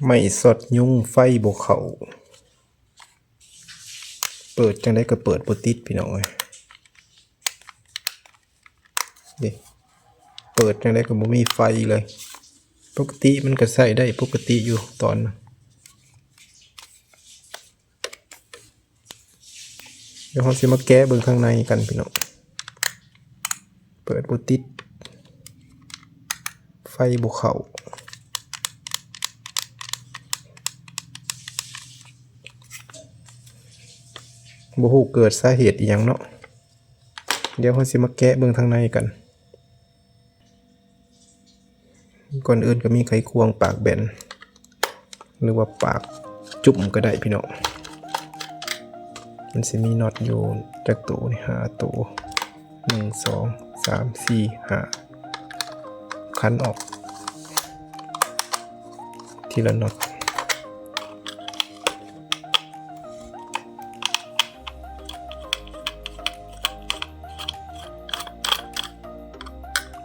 ໄມ້ຊັອດຍຸງໄຟບໍ່ເຂົ້າ ເປີດຈັ່ງໃດກໍເປີດບໍ່ຕິດພີ່ນ້ອງເອີຍ ເດ້ ເປີດຈັ່ງໃດກໍບໍ່ມີໄຟເລີຍ ປົກກະຕິມັນກໍໃຊ້ໄດ້ປົກກະຕິຢູ່ຕອນ ດຽວເຮົາຊິມາແກະເບິ່ງຂ້າງໃນກັນພີ່ນ້ອງ ເປີດບໍ່ຕິດ ໄຟບໍ່ເຂົ້າ ບໍ່ຮູ້ເກີດສາເຫດອີ່ຫຍັງເນາະ ດຽວເຮົາຊິມາແກະເບິ່ງທາງໃນກັນ ກ່ອນອື່ນກໍມີໄຂຄວງປາກແບນ ຫຼືວ່າປາກຈຸ້ມກໍໄດ້ພີ່ນ້ອງ ມັນຊິມີນັອດຢູ່ຈັກໂຕນີ້ ຫ້າໂຕ ໜຶ່ງ ສອງ ສາມ ສີ່ ຫ້າ ຂັນອອກທີລະນັອດ.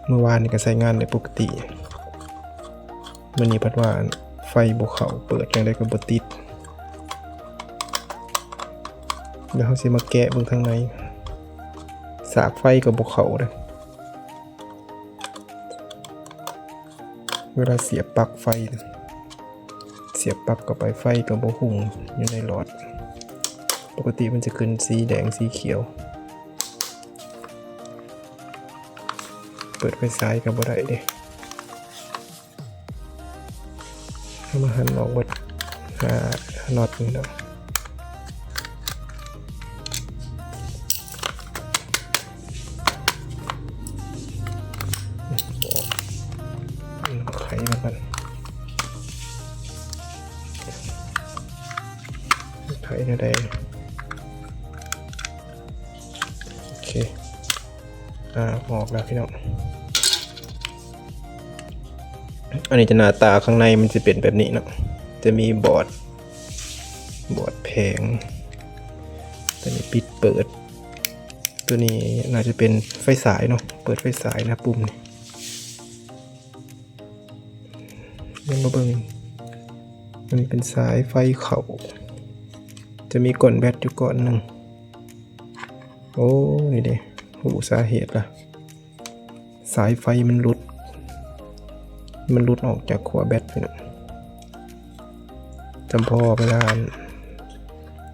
ເມື່ອວານນີ້ກໍໃຊ້ງານໄດ້ປົກກະຕິ ມື້ນີ້ພັດວ່າໄຟບໍ່ເຂົ້າ ເປີດຈັ່ງໃດກໍບໍ່ຕິດ ດຽວເຮົາຊິມາແກະເບິ່ງທາງໃນ ສາກໄຟກໍບໍ່ເຂົ້າເດ້ ເວລາສຽບປລັກໄຟ ສຽບປລັກເຂົ້າໄປ ໄຟກໍບໍ່ຮຸ່ງຢູ່ໃນຫຼອດ ປົກກະຕິມັນຈະຂຶ້ນສີແດງສີຂຽວ ເປີດໄຟສາຍກໍບໍ່ໄດ້ເດ້ ເຮົາມາຫັນອອກເບິດຫ້ານັອດນີ້ເນາະ ໄຂມາກ່ອນ ໄຂແນວໃດ ໂອເຄ ອາ ອອກແລ້ວພີ່ນ້ອງ ອັນນີ້ຈະໜ້າຕາຂ້າງໃນມັນຊິເປັນແບບນີ້ເນາະ ຈະມີບອດ ບອດແຜງ ຕົວນີ້ປິດເປີດ ຕົວນີ້ໜ້າຈະເປັນໄຟສາຍເນາະ ເປີດໄຟສາຍນະ ປຸ່ມນີ້ ດຽວມາເບິ່ງ ອັນນີ້ເປັນສາຍໄຟເຂົ້າ ຈະມີກ້ອນແບັດຢູ່ກ້ອນໜຶ່ງ ໂອ້ ນີ້ເດ້ ຮູ້ສາເຫດລະ ສາຍໄຟມັນຫຼຸດ ມັນຫຼຸດອອກຈາກຂົ້ວແບັດ ພີ່ນ້ອງ ຈຳພໍເວລາ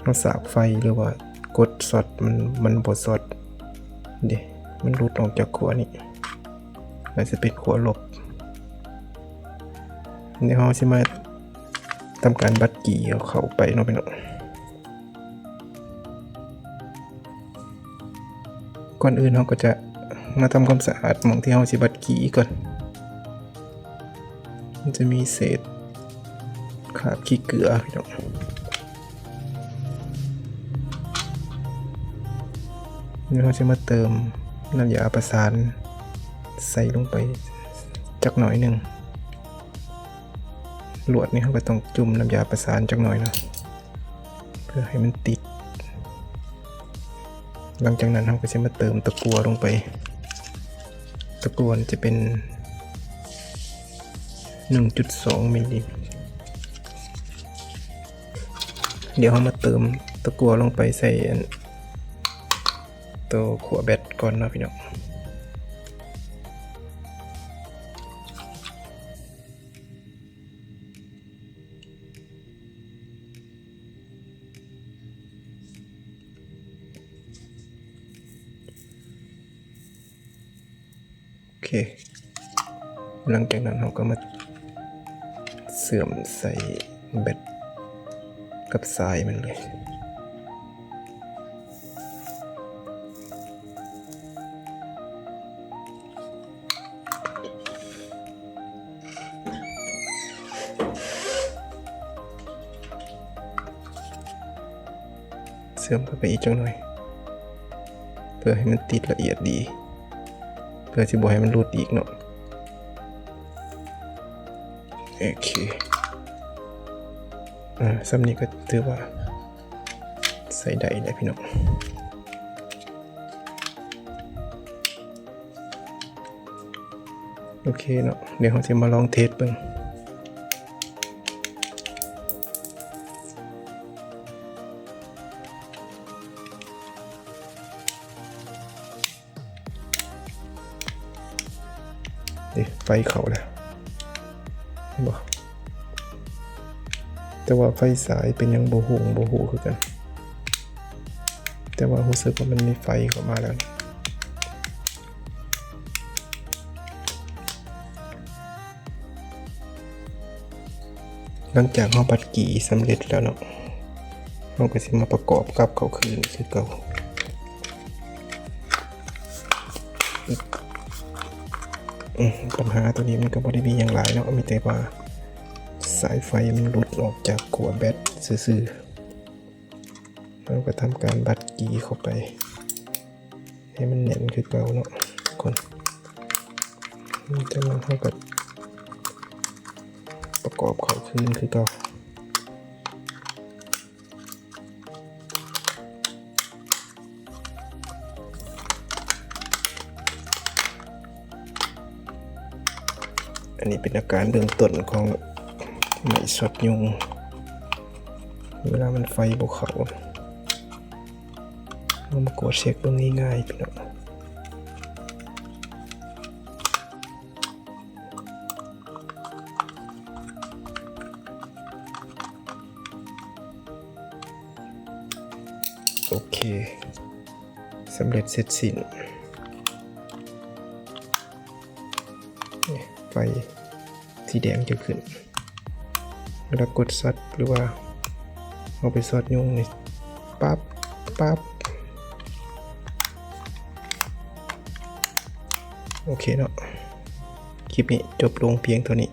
ເຮົາສາກໄຟ ຫຼືວ່າກົດຊັອດ ມັນ ມັນບໍ່ຊັອດເດ້ ມັນຫຼຸດອອກຈາກຂົ້ວນີ້ ອາດຈະເປັນຂົ້ວລົບ ດຽວເຮົາຊິມາທຳການບັດກີ້ເຂົ້າໄປເນາະ ພີ່ນ້ອງ. ກ່ອນອື່ນເຮົາກໍຈະມາທຳຄວາມສະອາດໝ່ອງທີ່ເຮົາຊິບັດກີ້ກ່ອນ ມັນຈະມີເສດຄາບຂີ້ເກືອພີ່ນ້ອງ ແລ້ວເຮົາຈະມາເຕີມນ້ຳຢາປະສານໃສ່ລົງໄປຈັກໜ້ອຍໜຶ່ງ ລວດນີ້ເຮົາກໍຕ້ອງຈຸ່ມນ້ຳຢາປະສານຈັກໜ້ອຍເນາະ ເພື່ອໃຫ້ມັນຕິດ. ຫຼັງຈາກນັ້ນເຮົາກໍຈະມາເຕີມຕະກົ່ວລົງໄປ. ຕະກົ່ວນີ້ຈະເປັນໜຶ່ງຈຸດສອງມິນລີ. ດຽວເຮົາມາເຕີມຕະກົ່ວລົງໄປໃສ່ອັນ ໂຕຂົ້ວແບັດກ່ອນເນາະພີ່ນ້ອງ. ໂອເຄ ຫຼັງຈາກນັ້ນເຮົາກໍມາເຊື່ອມໃສ່ແບັດກັບສາຍມັນເລີຍ. ເຊື່ອມເຂົ້າໄປອີກຈັກໜ້ອຍ ເພື່ອໃຫ້ມັນຕິດລະອຽດດີ ເພື່ອຊິບໍ່ໃຫ້ມັນຫຼຸດອີກເນາະ. ໂອເຄ ອາ ສ່ຳນີ້ກໍຖືວ່າໃຊ້ໄດ້ແລ້ວພີ່ນ້ອງ. ໂອເຄເນາະ ດຽວເຮົາຊິມາລອງເທສເບິ່ງ. ເດ້ ໄຟເຂົ້າແລ້ວ ເຫັນບໍ່? ແຕ່ວ່າໄຟສາຍເປັນຫຍັງບໍ່ຮູ້ ບໍ່ຮູ້ຄືກັນ ແຕ່ວ່າຮູ້ສຶກວ່າມັນມີໄຟເຂົ້າມາແລ້ວ. ຫຼັງຈາກເຮົາບັດກີສຳເລັດແລ້ວເນາະ ເຮົາກໍຊິມາປະກອບກັບເຂົ້າຄືນຄືເກົ່າ. ອືມ ບັນຫາໂຕນີ້ມັນກໍບໍ່ໄດ້ມີຫຍັງຫຼາຍເນາະ ມີແຕ່ວ່າສາຍໄຟມັນຫຼຸດອອກຈາກຂົ້ວແບັດຊື່ໆ. ເຮົາກໍທຳການບັດກີເຂົ້າໄປໃຫ້ມັນແໜ້ນຄືເກົ່າເນາະທຸກຄົນ. ຈາກນັ້ນເຮົາກໍປະກອບເຂົ້າຄືນຄືເກົ່າ. ອັນນີ້ເປັນອາການເບື້ອງຕົ້ນຂອງໄມ້ຊັອດຍຸງ ເວລາມັນໄຟບໍ່ເຂົ້າ. ເຮົາມາກວດເຊັກເບິ່ງງ່າຍໆ ພີ່ນ້ອງ. ໂອເຄ ສຳເລັດເສັດສິ້ນ. ນີ້ ໄຟສີແດງຈະຂຶ້ນ ເວລາກົດຊັອດ ຫຼືວ່າເຮົາໄປຊັອດຍຸງນີ້ ປັບ ປັບ. ໂອເຄເນາະ ຄລິບນີ້ຈົບລົງພຽງເທົ່ານີ້.